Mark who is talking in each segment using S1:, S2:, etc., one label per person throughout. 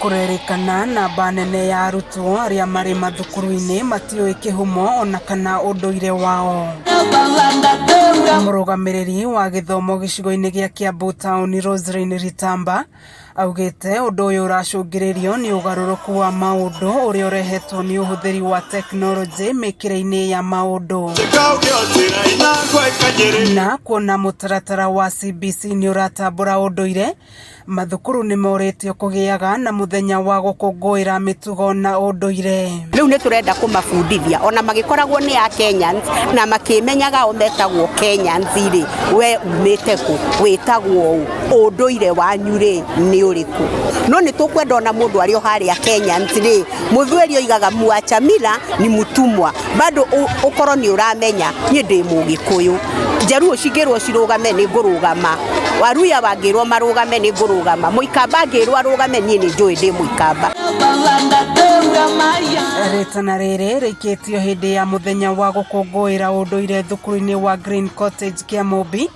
S1: Kũrerĩkana namba nene ya arutwo arĩa marĩ mathukuru-inĩ matiũĩ kĩhumo ona kana ũndũire wao. Mũrũgamĩrĩri wa gĩthomo gĩcigo-inĩ gĩa Kiambu taũni Roselyn Ritamba augĩte ũndũ ũyũ ũracũngĩrĩrio nĩ ũgarũrũku wa maũndũ ũrĩa ũrehetwo nĩ ũhũthĩri wa tekinoronjĩ mĩkĩre-inĩ ya maũndũ. Na kuona mũtaratara wa CBC nĩ ũratambũra ũndũire, mathukuru nĩ morĩtio kũgĩaga na mũthenya wa gũkũngũĩra mĩtugo na ũndũire.
S2: Rĩu nĩ tũrenda kũmabundithia ona magĩkoragwo nĩ a Kenyans na makĩmenyaga o metagwo Kenyans rĩ, we umĩte kũ, wĩtagwo ũ, ũndũire wanyu rĩ nĩ ũrĩkũ. No nĩ tũkwenda ona mũndũ arĩ o harĩa Kenyans rĩ, mũthweri oigaga mwacha mila ni mtumwa, bado ũkorwo nĩ ũramenya niĩ ndĩ Mũgĩkũyũ, Njaruo cingĩrwo cirũgame nĩ ngũrũgama, Waluya wangĩrwo marũgame nĩ ngũrũgama, Mũikamba angĩrwo arũgame niĩ nĩ njũĩ ndĩ Mũikamba.
S1: Rĩtana rĩrĩ rĩikĩtio hĩndĩ ya mũthenya wa gũkũngũĩra ũndũire thukuru-inĩ wa Green Cottage Kĩamũmbi,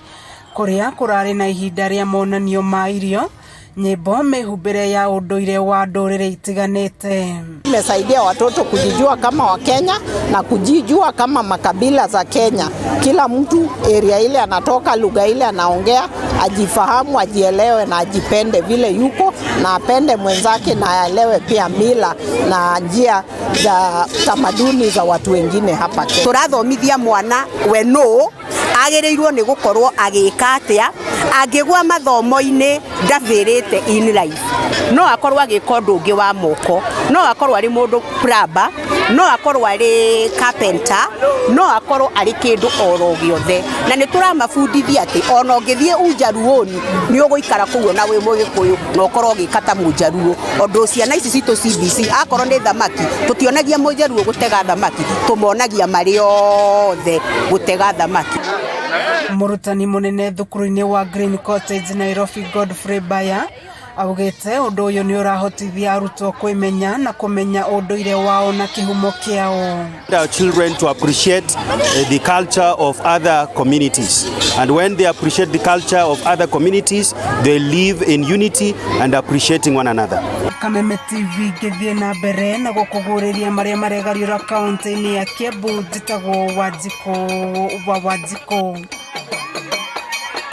S1: kũrĩa kũrarĩ na ihinda rĩa monanio ma irio, nyĩmbo, mĩhumbĩre ya ũndũire wa ndũrĩrĩ itiganĩte.
S3: Imesaidia watoto kujijua kama Wakenya na kujijua kama makabila za Kenya. Kila mtu area ile anatoka, lugha ile anaongea, ajifahamu, ajielewe na ajipende vile yuko na apende mwenzake na aelewe pia mila na njia za tamaduni za watu wengine hapa Kenya.
S2: Tũrathomithia mwana we no agĩrĩirwo nĩ gũkorwo agĩka atĩa angĩgwa mathomo-inĩ ndabĩrĩte in life, no akorwo agĩka ũndũ ũngĩ wa moko, no akorwo arĩ mũndũ plumber, no akorwo arĩ carpenter, no akorwo arĩ kĩndũ oro gĩothe. Na nĩ tũramabundithia atĩ ona ũngĩthiĩ Unjaruoni nĩ ũgũikara kũu ona wĩ Mũgĩkũyũ na ũkorwo ũgĩka ta Mũnjaruo. Ũndũ ciana ici citũ CBC akorwo nĩ thamaki, tũtionagia Mũnjaruo gũtega thamaki, tũmonagia marĩ othe gũtega thamaki.
S1: Mũrutani mũnene thukuru-inĩ wa Green Cottage Nairobi Godfrey Baya augĩte ũndũ ũyũ nĩ ũrahotithia arutwo kwĩmenya na kũmenya ũndũire wao na kĩhumo kĩao.
S4: Our children to appreciate the culture of other communities. And when they appreciate the culture of other communities, they live in unity and appreciating one another.
S1: Kameme TV ngĩthiĩ na mbere na gũkũgũrĩria marĩa maregariũra kaunti-inĩ ya Kiambu, njĩtagwo Wanjikũ wa Wanjikũ.